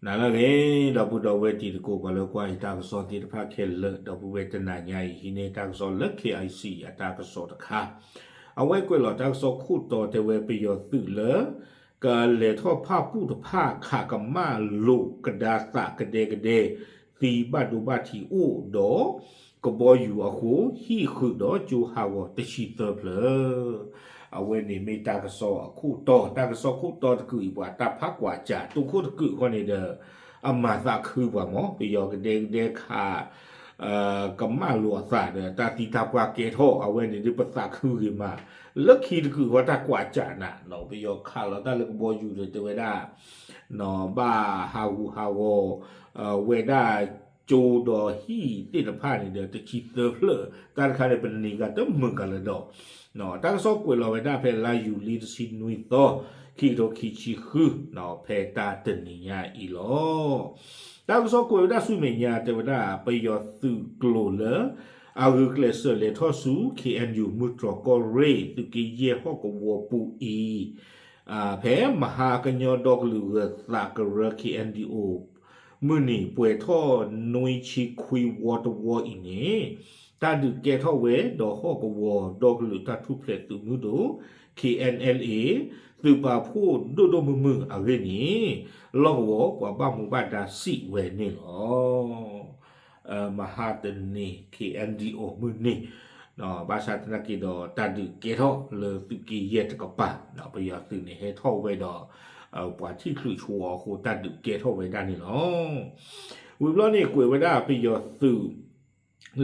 နၤလၢအဂ့ၤ ဒီပုၢ်ဒီဝဲၢ်တံၤသကိး ပှၤလၢကွၢ်ယတၢ်ကစီၣ်သ့ၣ်တဖၣ်ခဲလၢာ် ဒီပုၢ်ဝဲၢ်တနၤညါအံၤ ဟံးန့ၢ်တၢ်ကစီၣ်လၢ K I C အတၢ်ကစီၣ်တခါ, အဝဲကွဲးလီၤတၢ်ကစီၣ်ခိၣ်တီတဲဝဲပယီၤသုးလၢ ကလဲၤထီၣ်ဖၣ်ပူၣ်တဖၣ် ခးကမၣ်လိာ်ကဒါသးကဒဲကဒဲ သံဘၣ်ဒိဘၣ်ထံးအိၣ်ဒီး ကဘီယူၤအဃိ ဟံၣ်ဃုာ်ဒီးကၠိဟးဂီၤတဆံသၢဖျၢၣ်. အဝဲန့ၣ်မ့ၢ်တၢ်ကစီၣ်အခိၣ်တီ, တၢ်ကစီၣ်ခိၣ်တီတကုာ်အံၤ ပှၤတၢ်ဖးကွၢ်စး တိခိၣ်တကုာ်ဃီန့ၣ်ဒီး အမၤသးခုပှၤမး ပယီၤကဒဲကဒဲခး ကမၣ်လိာ်အသးဒီး တၢ်သံတၢ်ပှၢ်ကဲထီၣ် အဝဲန့ၣ်ဒ်ပသးခုဂ့ၤမး, လၢခံတကုာ်ဃီတၢ်ကွၢ်စးနၤ ပယီၤခးလီၤတၢ်လၢကဘီယူၤဒီးတဲဝဲဒၣ် ဘၣ်ဟးဂူာ်ဟးဂီၤ ဝဲဒၣ်ကၠိဒီးဟံၣ်သ့ၣ်တဖၣ်န့ၣ်ဒီး တဆံသၢဖျၢၣ်, တၢ်တခါန့ၣ် ပနံၤဂၤတမုာ်ကလၢၤဒီး တၢ်ကစီၣ်ကွဲးလီၤဝဲဒၣ်ဖဲလါယူၤလံတဆံနွံသီ ခံကထိခံဆံဃု ဖဲတၢ်တနံၤညါအံၤလီၤ. တၢ်ကစီၣ်ကွဲးဝဲဒၣ်ဆူမဲာ်ညါတဲဝဲဒၣ် ပယီၤသုးကျိၤလၢ အဂုာ်ကျဲးစၢးလဲၤထီၣ်ဆူ K N U မုၢ်တြီၢ်ကီၢ်ရ့ၣ် သုးက့ယဲၢ်ဟီၣ်ကဝီၤပူၤအံၤ ဖဲမဟါကညီဒီကလုာ်ဂၢၤသးကရၢ K N D O မုၢ်နံၤပှဲၤထီၣ်နွံဆံခွံဝီတဝီအံၤန့ၣ် တၢ်ဒုးကဲထီၣ်ဝဲဒီးဟီၣ်ကဝီၤဒီကလုာ်တၢ်ထူၣ်ဖျဲးသုးမုၢ်ဒိၣ် K N L A သုးပာ်ဖှိၣ်ဒိၣ်ဒိၣ်မုၢ်မုၢ်အဂ့ၢ်န့ၣ် လီၢ်ကဝီၤပှၤဘၣ်မူဘၣ်ဒါစံးဝဲန့ၣ်လီၤ. မဟါတနံၤ K N D O မုၢ်နံၤ ဘၣ်ဆၣ်သနာ်က့ဒီးတၢ်ဒုးကဲထီၣ်လၢသုးက့ယဲၢ်တကပၤ ပယီၤသုးန့ၣ်ဟဲထီၣ်ဝဲဒီး ပှၤထံၣ်ချုးဆိအီၤအဃိ တၢ်ဒုးကဲထီၣ်ဝဲဒၣ်န့ၣ်လီၤ. ဝံၤဘျီန့ၣ် ကွဲးဝဲဒၣ်ပယီၤသုး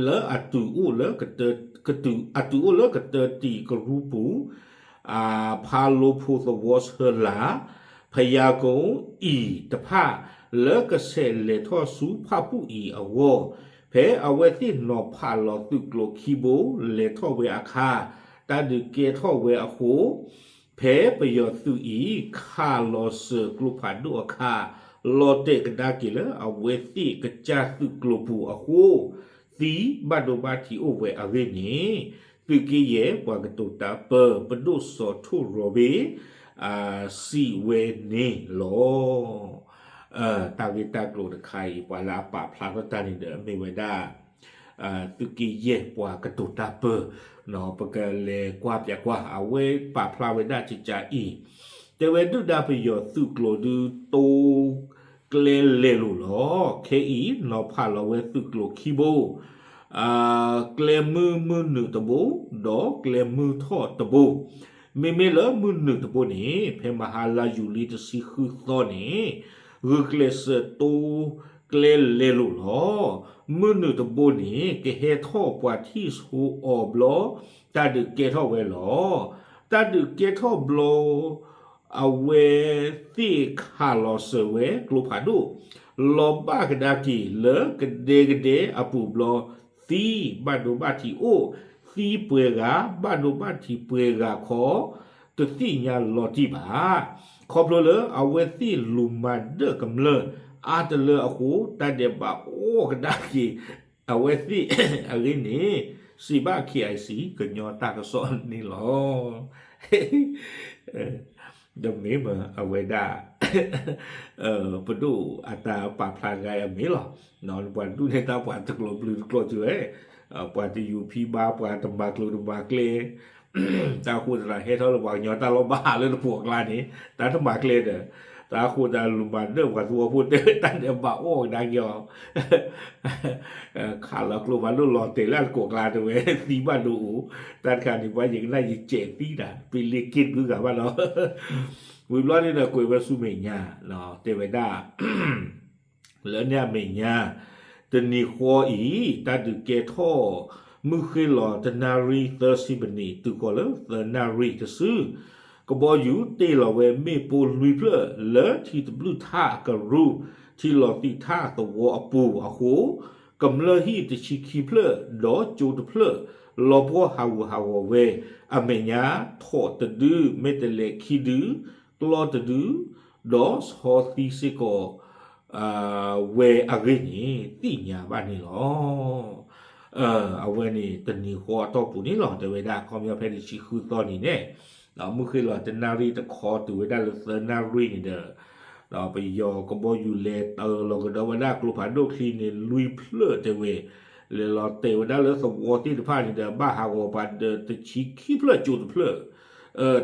လၢအတုၤအိၣ်လၢကတၢ, အတုၤအိၣ်လၢကတၢၢ်တံာ်ကရူၢ်ပူၤ ဖးလိဖိသဝီဆၢလာ် ဖယါကိအံၤတဖၣ် လၢကဆဲးလဲၤထီၣ်ဆူဖၣ်ပူၣ်အံၤအဂီၢ် ဖဲအဝဲသ့ၣ်နီၤဖးလီၤသုးကျိၤခံဘိ လဲၤထီၣ်ဝဲအခါ တၢ်ဒုးကဲထီၣ်ဝဲအဃိ ဖဲပယီၤသုးအံၤ ခးလီၤစၢၤကျိဖးဒိၣ်အခါ လီၤတဲာ်ကဒါက့ၤလၢအဝဲသ့ၣ်ကစၢ်သုးကျိၤပူၤအဃိ သံဘၣ်ဒိဘၣ်ထံးအိၣ်ဝဲအဂ့ၢ်န့ၣ် သုးက့ယဲၢ်ပှၤကတိၤတၢ်ပၢ ပဒိၣ်စီၤထိၣ်ရီဘ့ၣ် စံးဝဲန့ၣ်လီၤ. တၢ်ဂ့ၢ်တၢ်ကျိၤတခါအံၤ ပှၤလၢအပာ်ဖျါထီၣ်တၢ်န့ၣ်ဒီး မ့ၢ်ဝဲဒၣ် သုးက့ယဲၢ်ပှၤကတိၤတၢ်ပၢ ပကလဲၤကွၢ်ပၠးကွၢ် အဝဲပာ်ဖျါဝဲဒၣ်ကကအံၤ တဲဝဲဒုၣ်ဒါပယီၤသုးကျိၤဒုးတိကျဲလဲၤလိာ်လီၤ. ခဲအံၤ နီၤဖးလီၤဝဲသုးကျိၤခံဘိ ကျဲမုၢ်မုၢ်နုာ်တဘိ ဒီးကျဲမုၢ်ထီၣ်တဘိ မ့မ့ၢ်လၢမုၢ်နုာ်တဘိန့ၣ် ဖဲမဟါလါယူၤလံတဆံဃုသီန့ၣ် ဂုာ်ကျဲးစၢးတိကျဲလဲၤလိာ်လီၤ. မုၢ်နုာ်တဘိန့ၣ် ကဟဲထီၣ်ပှၤထံၣ်ဆိအီၤဘျီ တၢ်ဒုးကဲထီၣ်ဝဲလီၤ. တၢ်ဒုးကဲထီၣ်ဘျီ အဝဲသ့ၣ်ခးလီၤစၢၤဝဲကျိဖးဒိၣ် လီၤဘၣ်ကဒါက့ၤလၢကဒဲကဒဲအပူၤဘျီ သံဘၣ်ဒိဘၣ်ထံးအိၣ် သံပှဲၤဂၤ ဘၣ်ဒိဘၣ်ထံးပှဲၤဂၤခီ တသ့ၣ်ညါလီၤတံၢ်ဘၣ်. ခီဖျိလၢအဝဲသ့ၣ်လူၤမၤဒၢၣ်ကမျၢၢ်အါတလၢအဃိ တၢ်ဒဲးဘးအီၣ်ကဒါက့ၤ အဝဲသ့ၣ်အဂ့ၢ်န့ၣ် စံးဘၣ် K I C ကညီတၢ်ကစီၣ်န့ၣ်လီၤ. ဒီးမ့ၢ်မ့ၢ်အဝဲဒၣ် ပဒိၣ်အတၢ်ပာ်ဖျါတဂၤအံၤအမ့ၢ်လီၤ. ပှၤဒူၣ်န့ၢ်တၢ်ပှၤတကျိၤဘျုးတကျိၤစၢၤဝဲ, ပှၤတယူၤဖံးဘါ ပှၤတမၤကျိၤတမၤကျဲ, တၢ်ဃိသတးဟဲထီၣ်လၢပှၤကညီတၢ်လီၢ်ဘၣ်ဟးလၢတပှိၤအကျါန့ၣ် တၢ်တမၤကျဲဒီး, တၢ်ဃိသတးလူၤမၤဒၢၣ်ပှၤသဝီဖိတဲဝဲတၢ်ဒဲးဘးအီၣ်ကဒါက့ၤအီၤ ခးလီၤကျိဖးဒိၣ်လီၤတဲာ်လၢအတကိးကျါတဲဝဲ သံဘၣ်ဒိအိၣ်, တၢ်တခါန့ၣ် ပှၤယကနၣ်ယစဲးသံတၢ် ပ့လ့က့ၢ်တဘျုးဂၤဘၣ်ဒီး, ဝံၤဘျီန့ၣ်ဒီးကွဲးဝဲဆူမဲာ်ညါ တဲဝဲဒၣ် လၢန့ၣ်အမဲာ်ညါ တနံၤဃီအံၤ တၢ်ဒုးကဲထီၣ် မုၢ်ဃ့လီၤတနၣ်ရံၣ်သၢဆံမံးနံး တုၤဃီၤလၢသၢနၣ်ရံၣ်တစု ကဘီယူၤတ့ၢ်လီၤဝဲမ့ၣ်ပိၢ်လွံၢ်ဖျၢၣ် လၢထံတဘျုးထၣ်အကရူၢ် ထံလီၤသံးထၣ်သဝီအပူၤအဃိ ကမျၢၢ်ဟံၣ်တဆံခံဖျၢၣ် ဒီးကၠိတဖျၢၣ် လီၤပှီၢ်ဟးဂူာ်ဟးဂီၤဝဲ အမဲာ်ညါ ထိးတဒု မဲာ်တဲးလဲးခံဒု ကျီတဒု ဒီးဆီသံစ့ၢ်ကီး ဝဲအဂ့ၢ်န့ၣ် သ့ၣ်ညါဘၣ်န့ၣ်လီၤ. အဝဲန့ၣ် တနံၤဃီအတီၢ်ပူၤန့ၣ်လီၤ တဲဝဲဒၣ် ခီပညီဖဲတဆံဃုသီနံၤန့ၣ် မုၢ်ဃ့လီၤတနၣ်ရံၣ်တခီတုၤဝဲဒၣ်လၢသၢနၣ်ရံၣ်န့ၣ်ဒီး ဒီးပယီၤကဘီယူၤလဲၤတၢၤလီၤကဒီးဝဲဒၣ်ကျိဖးဒိၣ်ချံန့ၣ် လွံၢ်ဖျၢၣ်တဲဝဲ, လဲၤလီၤတဲာ်ဝဲဒၣ်လၢသဝီသ့ၣ်တဖၣ်န့ၣ်ဒီး ဘၣ်ဟးဂီၤပှၤဒီးတဆံခံဖျၢၣ်ကၠိတဖျၢၣ်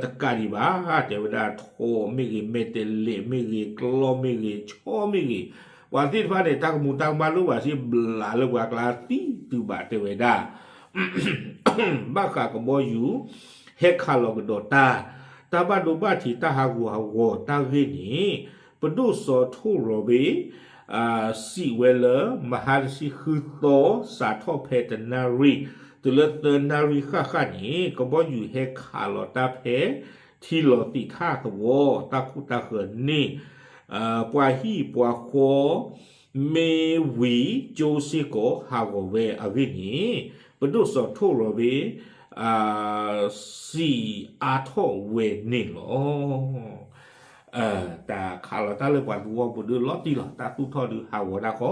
တကးဒံးဘၣ် တဲဝဲဒၣ် ထိးမ့ၢ်ဂ့ၤ, မဲာ်တဲးလဲးမ့ၢ်ဂ့ၤ, ကျီမ့ၢ်ဂ့ၤ, ဆီမ့ၢ်ဂ့ၤ, ပှၤသ့ၣ်တဖၣ်န့ၣ် တၢ်ကမူၤတၢ်ကမၣ်လိၣ်ဘၣ်စ့ၢ် ဘျးလၢပှၤကျါသံတုၤဘၣ်တဲဝဲဒၣ် ဘၣ်ဃးကဘီယူၤ ဟဲခးလီၤကဒီးတၢ်, တၢ်ဘၣ်ဒိဘၣ်ထံးတၢ်ဟးဂူာ်ဟးဂီၤတၢ်ဂ့ၢ်န့ၣ် ပဒိၣ်စီၤထိၣ်ရီဘ့ၣ် စံးဝဲလၢ မဟါတဆံဃုသီ စးထီၣ်ဖဲတနၣ်ရံၣ် တုၤလၢသၢနၣ်ရံၣ်ဃၣ်ဃၣ်န့ၣ် ကဘီယူၤဟဲခးလီၤတၢ်ဖဲ ထံလီၤသံးထၣ်သဝီ တၢ်ခိၣ်တၢ်ဃၢၤန့ၣ် ပှၤဟံၣ်ပှၤဃီ မ့ၢ်ဝံၤကၠိစ့ၢ်ကီးဟးဂီၤဝဲအဂ့ၢ်န့ၣ် ပဒိၣ်စီၤထိၣ်ရီဘ့ၣ် စံးအါထီၣ်ဝဲန့ၣ်လီၤ. တၢ်ခးလီၤတၢ်လၢပှၤသဝီပူၤဒုးလီၤတံၢ်လီၤ တၢ်သူၣ်ထီၣ်ဒုးဟးဂီၤတၢ်ဃီ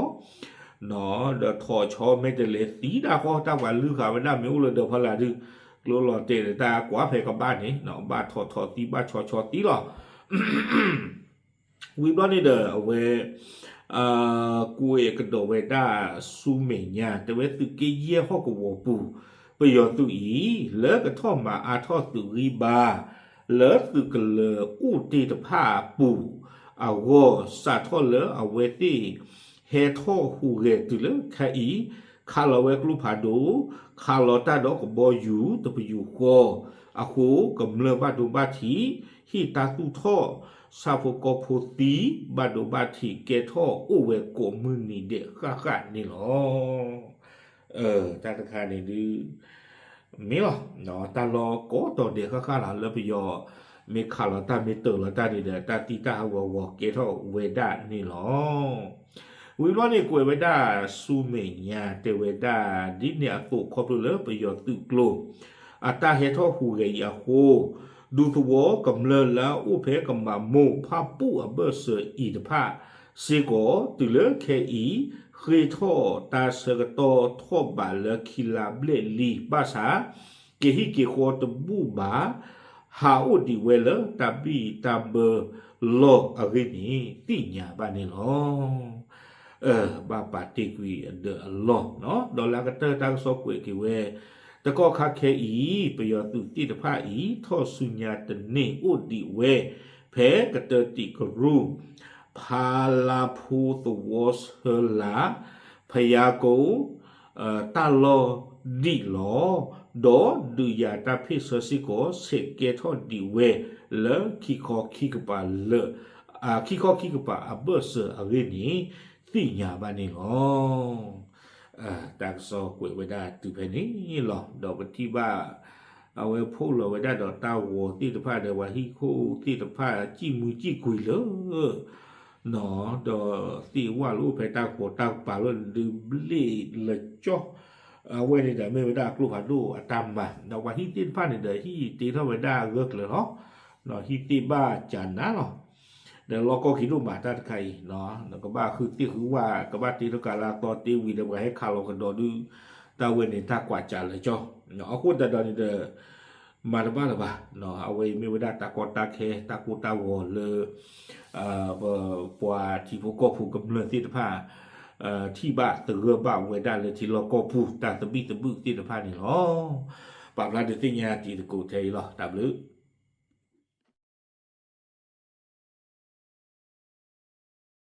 ဒီးထီၣ်ဆီမဲာ်တဲးလဲးသံတၢ်ဃီ တၢ်ပှၤလုၢ်ဃာ်ဝဲဒၣ်မ့ၢ်အိၣ်လၢဒီးဖီလာ်ဒုး ကျိလီၤတဲာ်ဒီးတၢ်ကွၢ်ဖဲကဘၣ်န့ၣ် ဘၣ်ထီၣ်ထီၣ်သံ ဘၣ်ဆီဆီသံလီၤ. ဝံၤဘျီန့ၣ်ဒီး အဝဲ ကွဲးကဒီးဝဲဒၣ်ဆူမဲာ်ညါ တဲဝဲသုးက့ယဲၢ်ဟီၣ်ကဝီၤပူၤ ပယီၤသုးအံၤ လၢကထီၣ်မၤအါထီၣ်သုးဂံၢ်ဘါ လၢသုးကလၢၤအိၣ်တ့ၢ်တဖၣ်အပူၤအဂီၢ် စးထီၣ်လၢအဝဲသ့ၣ် ဟဲထီၣ်ဟူးဂဲၤတုၤလၢခဲအံၤ ခးလီၤဝဲကျိဖးဒိၣ် ခးလီၤတၢ်ဒီးကဘီယူၤ တပယူာ်ဃီအဃိ ကမျၢၢ်ဘၣ်ဒိဘၣ်ထံး ဟံၣ်တၢ်သူၣ်ထီၣ် ဆၣ်ဖိကီၢ်ဖိသံ ဘၣ်ဒိဘၣ်ထံးကဲထီၣ်အိၣ်ဝဲကိးမုၢ်နံၤဒဲးဃၣ်ဃၣ်န့ၣ်လီၤ. တၢ်တခါန့ၣ်ဒုး မ့ၢ်လီၤ တၢ်လီၢ်ကိးတီၤဒဲးဃၣ်ဃၣ်လီၤ လၢပယီၤမ့ၢ်ခးလီၤတၢ်မ့ၢ်တၢၤလီၤတၢ်န့ၣ်ဒီး တၢ်သံတၢ်ဟးဂီၤဂီၤကဲထီၣ်ဝဲဒၣ်န့ၣ်လီၤ. ဝံၤဘျီန့ၣ်ကွဲးဝဲဒၣ်ဆူမဲာ်ညါ တဲဝဲဒၣ်ဒ်န့ၣ်အသိးခီဖျိလၢပယီၤသုးကျိၤ အတၢ်ဟဲထီၣ်ဟူးဂဲၤအံၤအဃိ ဒူသဝီကမျၢၢ်လၢအအိၣ်ဖဲကမးမိၢ်ဖၣ်ပူၣ်အဘၢၣ်စၢၤအံၤတဖၣ်စ့ၢ်ကီး တုၤလၢခဲအံၤ ဃ့ထီၣ်တၢ်ဆၢကတီၢ်ထီၣ်ဘးလၢခံလါဘျဲၣ်လံ ဘၣ်ဆၣ် က့ၤဟံၣ်က့ၤဃီတဘူၣ်ဘၣ် ဟးအိၣ်ဒံးဝဲလၢတၢ်ဘံၣ်တၢ်ဘၢလီၢ်အဂ့ၢ်န့ၣ် သ့ၣ်ညါဘၣ်န့ၣ်လီၤ. ဘၣ်ပာ်တ့ၢ်ကွံာ်အဒၢးအလီၢ် ဒီးလၢအကတၢၢ်တၢ်ကစီၣ်ကွဲးက့ၤဝဲ တကီၢ်ခါခဲအံၤ ပယီၤသုးသ့ၣ်တဖၣ်အံၤ ထီၣ်ဆူညါတန့ၢ်အိၣ်ဒံးဝဲ ဖဲကတၢၢ်တံာ်ကရူၢ် ဖါလါဖိသဝီဆၢလာ် ဖယါကိ တၢ်လီၢ်ဒံးလီၤ. ဒီးဒုးယၤတၢ်ဖ့ၣ်ဆၢစ့ၢ်ကီး ဆဲးကဲထီၣ်ဒံးဝဲလၢခံခီခံကပၤလၢာ် ခံခီခံကပၤအဘၢၣ်စၢၤအဂ့ၢ်န့ၣ် သ့ၣ်ညါဘၣ်န့ၣ်လီၤ. တၢ်ကစီၣ်ကွဲးဝဲဒၣ်တုၤဖဲန့ၣ်လီၤ. ဒီးပထံၣ်ဘၣ် အဝဲဖီၣ်လီၤဝဲဒၣ်ဒီးတၢ်ဂီၤသ့ၣ်တဖၣ်ဒီး ပှၤဟံၣ်ခိၣ်သ့ၣ်တဖၣ် စံၣ်မုၢ်စံၣ်ကွံာ်လၢ ဒီးသ့ၣ်ဝၣ်လၢအိၣ်ဖဲတၢ်ကပီၤတၢ်ကပၤလီၤ ဒုးဘျ့ၣ်လၢကၠီ အဝဲန့ၣ်ဒီးမ့ၢ်ဝဲဒၣ်ကျိဖးဒိၣ်အတၢ်မၤ ဒီးပှၤဟံၣ်သ့ၣ်တဖၣ်န့ၣ်ဒီး ဟံၣ်တ့ထီၣ်ဝဲဒၣ်အဂၢၢ်ကျၢၤလီၤ. ဟံၣ်သ့ၣ်ဘၣ်ကနၤလီၤ. ဒီးလီၢ်ကီၢ်ခံဒိၣ်မးတၢ်တခါအံၤ ကဘၣ်ဃုသ့ၣ်ဃုဝၣ် ကဘၣ်တ့ထီၣ်ကးလၢအသီတ့ဝံၤဒီး ပှၤဟဲခးလီၤကဒီးဒုး တၢ်ဝဲန့ၣ်တၢ်ကွၢ်ကးလၢကၠီ အဃိသတးဒီးန့ၣ်ဒီး မၤတဘၣ်လၢၤဘၣ်. အဝဲအံၤမ့ၢ်ဝဲဒၣ်တၢ်ကီတၢ်ခဲ တၢ်ကိၢ်တၢ်ဂီၤလၢ ပပှၤထံဖိကီၢ်ဖိကမျၢၢ်သ့ၣ်တဖၣ် ထံၣ်ဘၣ်သဂၢၢ်ဘၣ်ဝဲဒၣ်လၢထံလီၢ်ကီၢ်ပူၤ တၢ်သဘံၣ်သဘုၣ်သ့ၣ်တဖၣ်န့ၣ်လီၤ. ပာ်ဖျါဒုးသ့ၣ်ညါတံၤသကိးထဲအံၤလီၤ. တၢ်ဘျုး